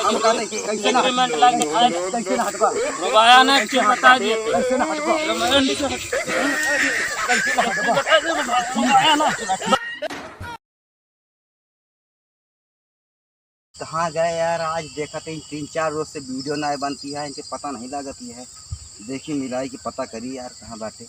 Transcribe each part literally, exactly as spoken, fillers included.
हम कहते हैं, कैसे ना हटबा? कैसे ना हटबा? रुबाया ना, कैसे ना हटबा? कैसे ना हटबा? रुबाया ना। कहाँ गए यार? आज देखत ही तीन चार रोज से वीडियो नाय बनती है, इनके पता नहीं लागत है। देखी मिलाई के पता करी यार, कहाँ बाटे।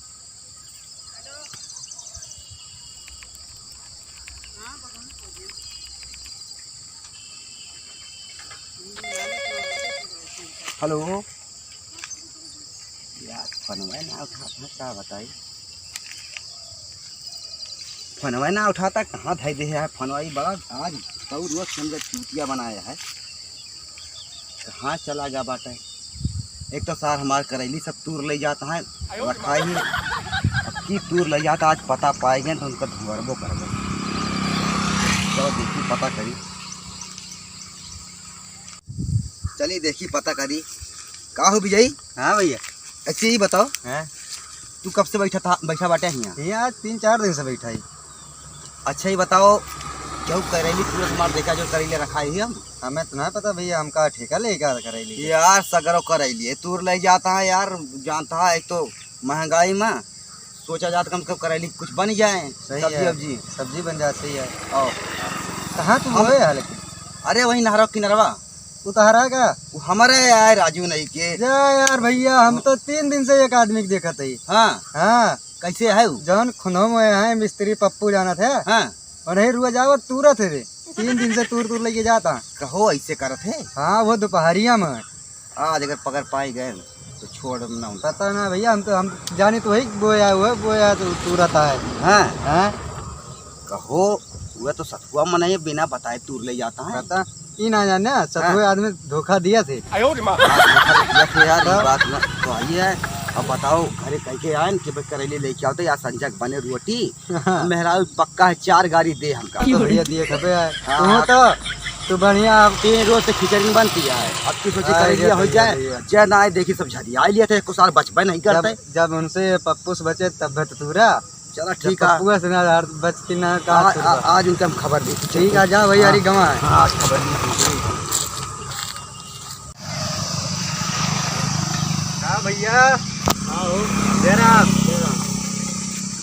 हेलो। यार, फोनवा ना उठात है, का बताई? फोनवा ना उठाता, कहाँ धई दे है फोनवा? ई बड़ा आज सौ रोज के अंदर चूतिया बनाया है, कहाँ चला गया बाटे? एक तो सार हमार करैली सब तूर ले जाता है, रखा ही अब की तूर ले जाता, आज पता पाए गए तो उनका धुआरबो कर गए। चलो देखी, पता करी। चलिए देखी, पता करी। का हो विजय? हाँ भैया। अच्छा, ये बताओ, हाँ? तू कब से बैठा था, बैठा बाटे हियाँ? हियाँ आज तीन चार दिन से बैठा ही। अच्छा, ये बताओ, केहू करैली तूरत हमार देखा जो करैली रखा ही हम? हमें तो ना पता भैया, हमका ठेका लेके आ करैली के। यार, सगरो करैली है, तूर ले जाता है यार, जानता है, एक तो महंगाई में सोचा जात कम से कम करैली कुछ बन जाए, सही सब्जी है। वब्जी। सब्जी बन जाए, सही है। और कहाँ तू हम बोए है लेकिन? अरे, वही नहरा किनरवा। उ तहरा का? उ हमरे आए राजू नहीं के। जा यार भैया, हम तो तीन दिन से एक आदमी के देखत हई। हाँ। हाँ। कैसे है उ? जौन खुनवा में है मिस्त्री पप्पू जानत है? हाँ। और यही रुआ जावत तूरत है रे। तीन दिन से तूर तूर लेके जाता। कहो ऐसे करत है? हाँ, वो दोपहरिया में। आज अगर पकड़ पाई गए तो छोड़ ना उनका। पता ना भैया, हम तो, हम जानी तो वही बोया हुआ, बोया तो तूरत है। हाँ। हाँ। कहो, वह तो सतुआ मनई बिना बताए तूर ले जाता है। पता, ई ना जाने, सतुए हाँ। आदमी धोखा दिया थे। हाँ, धोखा तो दिया थे यार, ये तब? बात ना तो आई है। अब बताओ, घरे कह के आए कि भाई करैली लेके आओ तो यार संजय के बने रोटी। मेहरारू पक्का है, चार गारी दे हमका। तो भैया दिए खबे आए। हाँ, तू हाँ। तो, तू बढ़िया अब तीन रोज से खिचड़ी बनती है। अब की सोची अरे करैली हो भैया, जाए, भैया। जय ना आए, देखी सब झरिया लिया थे, एको साल बचबे नहीं जब, करते। जब उनसे पप्पू से बचे तब तो तूरा। चला, ठीक है। पप्पुआ से ना यार, बच के ना, का आ, छोड़बा? आ, आज उनका हम खबर दी। ठीक है, जा भैया, हाँ। अरे गवा है। हाँ, आज खबर दी। हाँ भैया। हाँ हो। जय राम। जय राम।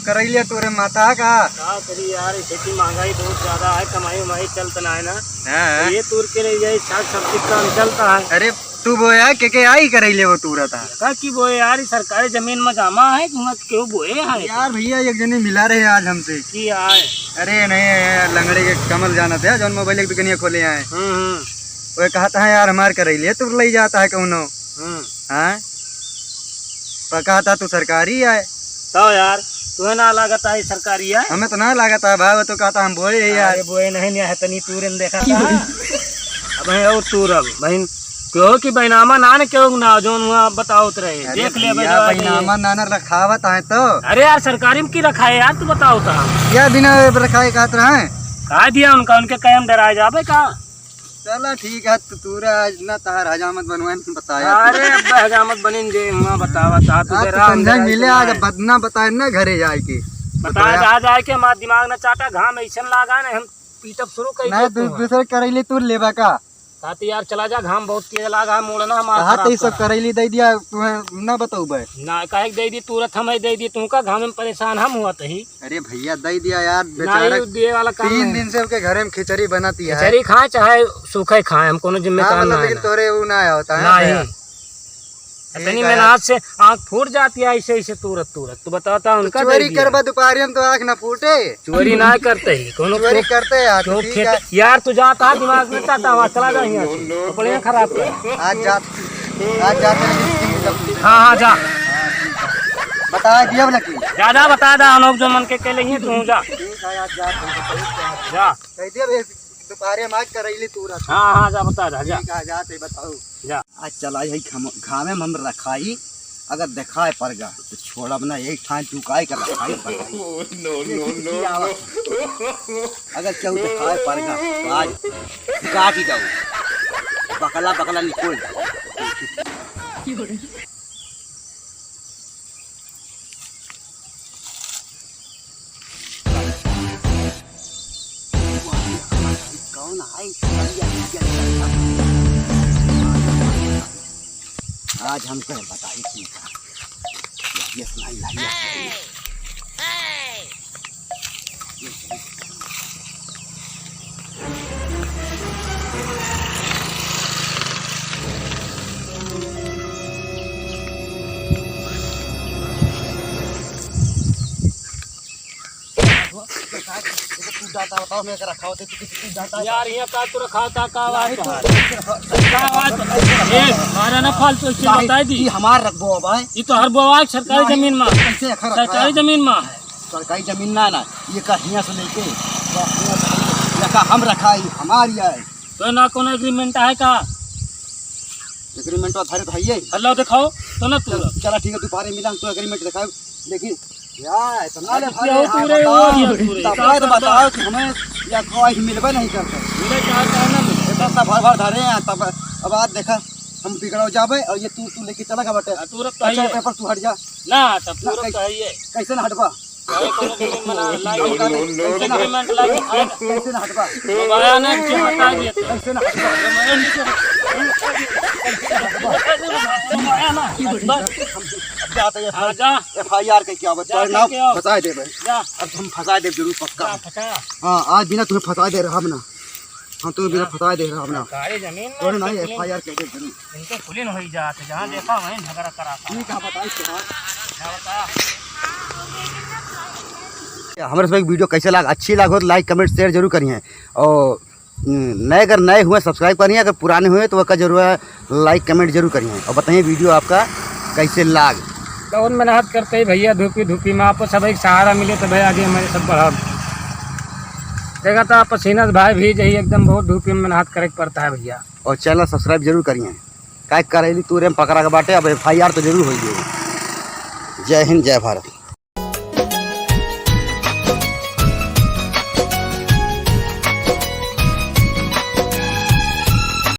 करैलिया तोरे माता का? का करी यार, खेती महंगाई बहुत ज्यादा है, कमाई उमाई चलत ना है ना। हाँ। तो ये तूर के ले जाए, साग सब्जी का काम चलता है। अरे, तू बोया के, के आई करैले वो तूरा था? का की बोए यार, ई सरकारी जमीन में जामा है, वहाँ केहू बोए है? यार भैया, एक जनी मिला रहे आज हमसे। की आए? अरे नहीं, लंगड़े के कमल जानत है, जौन मोबाइल एक दुकानिया खोले आए। हम्म, हम्म। वो कहता है यार, हमार करैले तू ले जाता है कौनो। हम्म। हाँ? पर कहता तू सरकारी है। तो यार, तुम्हें ना लागत है सरकारी है? हमें तो ना लागत है भाई, वो तो कहता हम बोए है यार। अरे बोए नहीं, नहीं है, तनी तूरे न देखा था। अब है और तूर अब, बहन, क्यों कि बैनामा ना ने क्यों ना, जौन हुआ बताओत रहे। अरे देख ले भैया, भाई, बैनामा ना ने रखावत है तो। अरे यार, सरकारी में की रखा है यार, तू बताओ तो। क्या बिना रखाए कहत रहे? कहा दिया उनका, उनके कायम डराए जाबे का? चला ठीक है, तू तूरा आज ना तहार हजामत बनवाए न बताया। अरे अब हजामत बनिन जे हुआ बतावा ता तू आप तो डरा, समझा डरा मिले के आज ना। बदना बताए ना घरे जाए के। बताया बताया। जा जाए के हमारा दिमाग ना चाटा, घाम ऐसन लागा ना हम पीटब शुरू कर नहीं, देते दू-, हैं। दूसरे करैली तू लेबा का? ता तो यार चला जा, घाम बहुत तेज लागा है, मोड़ना हमारा कहा खराब तो ये सब करा। करैली दे दिया, तुम्हें ना बताऊ बे। ना, काहे के दे दी, तुरंत हम ही दे दी, तुमका घाम में परेशान हम हुआ तही। अरे भैया, दे दिया यार, ना, बेचारा ये दिए वाला काम तीन नहीं। दिन से उनके घरे में खिचड़ी बनाती है। खिचड़ी खाए चाहे सूखे खाए, हम कोनो जिम्मेदार हाँ, मतलब, ना है लेकिन ना। तोरे वो ना होता है ना भैया। ही। ठीक इतनी है मेहनत यार। से आँख फूट जाती है ऐसे, ऐसे तुरत, तुरत। तू बताता तो उनका चोरी दे दिया। करबा दोपहरिया में तो आँख ना फूटे। चोरी ना करते ही, कोनो चोरी को-, करते हैं यार, क्यों ठीक खेत-, है। यार तू जाता है, दिमाग में चाहता हुआ, चला जा यहाँ से। अपने यहाँ खराब कर। आज जा, आज जाते हैं। हाँ, हाँ, जा। बता दिया बोला कि। जा, जा, बता दा, हम लोग जो मन के, के लेंगे, तू जा। ठीक है, आज जा। जा। कह दिया बे, दोपहरे में आज करैली तूरा। हाँ, हाँ, जा, बता दा, जा। ठीक है, जाते बताऊ। जा। आज चला यही घाम-, घामे में हम रखाई, अगर देखाए पड़ गा, तो छोड़ब ना, एक ठान टुकाई कर रखाई, बताई। No, no, देखी no, की no। आवत है। अगर केहू देखाए पड़ गा, तो आज काट ही जाऊ। बकला, बकला निकल जाऊ। कौन आई? आज हम कहे बताई ठीक है। ये सुनाई, ये सुनाई। तू जाता बताओ, मैं रखा होते तो किसी तू जाता। यार, यहाँ का तू रखा था, का बात नहीं, तू है? का बात है? ए, मारा ना फालतू, ऐसे नहीं, बताई दी। ये हमार रखबो भाई। ये तो हर बोआ सरकारी नहीं, जमीन में। कैसे रखा है? सरकारी जमीन में। सरकारी जमीन ना, ना, ये का हियाँ से लेके, ये का हम रखा है, हमार ही है। तो ना कोनो एग्रीमेंट है का? एग्रीमेंट तो धरे तो है ये। हेलो, दिखाओ तो ना तू। चल, चला ठीक है, दोपहर में मिला, हम तो एग्रीमेंट दिखाओ। लेकिन या इतना ले अरे, भाई, क्या हो हाँ, तू रे, बताओ, वो ये तू रे। तब का तो बताओ कि हमें या कोई मिलबे नहीं करता। मिले क्या, क्या ना मिले? इतना सब भर भर धरे हैं, तब अब आज देखा, हम बिगड़ो जाबे और ये तू, तू लेके चला गया बटे। हाँ, तू रख तो अच्छा, है। पेपर तू हट जा। ना, तब तू ना, रख तो है ये। कैसे ना हटबा? अरे, कोनो भी मना, लाइक, no, no, no, no। एग्रीमेंट लाइक, कैसे ना हटबा? दोबारा ना कि हटा दिया तो। कैसे ना हटबा? दोबारा ना। अब जाते हैं, हाँ, जा। एफ आई आर के क्या बता, जा, नाम क्या? फंसा देबे। जा। अब हम फंसा देब जरूर पक्का। जा, फंसा। हाँ, आज बिना तुम्हें फंसा दे रहा हम ना। हम तुम्हें बिना जा। फंसा दे रहा हम ना। सरकारी जमीन में तोरे ना इनके एफ आई आर के दे जरूर। इनके कुलीन होई जात है, जहाँ देखा वहीं झगड़ा करा था। ठीक है, बताइए क्या? क्या बता? हमारे सब वीडियो कैसे लाग, अच्छी लाग हो तो लाइक, कमेंट, शेयर जरूर करिए। और नए, अगर नए हुए सब्सक्राइब करिए, अगर पुराने हुए तो वका जरूर है लाइक कमेंट जरूर करिए और बताइए वीडियो आपका कैसे लाग। कौन मेहनत करते हैं भैया, धूपी धूपी में आपको सब एक सहारा मिले तो भाई आगे हमारे सब बढ़ा। देखा था पसीना से भाई भीज ही एकदम, बहुत धूपी में मेहनत करे के पड़ता है भैया। और चैनल सब्सक्राइब जरूर करिए। काय करेली तू रे पकड़ा के बाटे, अब एफ आई आर तो जरूर होई। जय हिंद, जय भारत।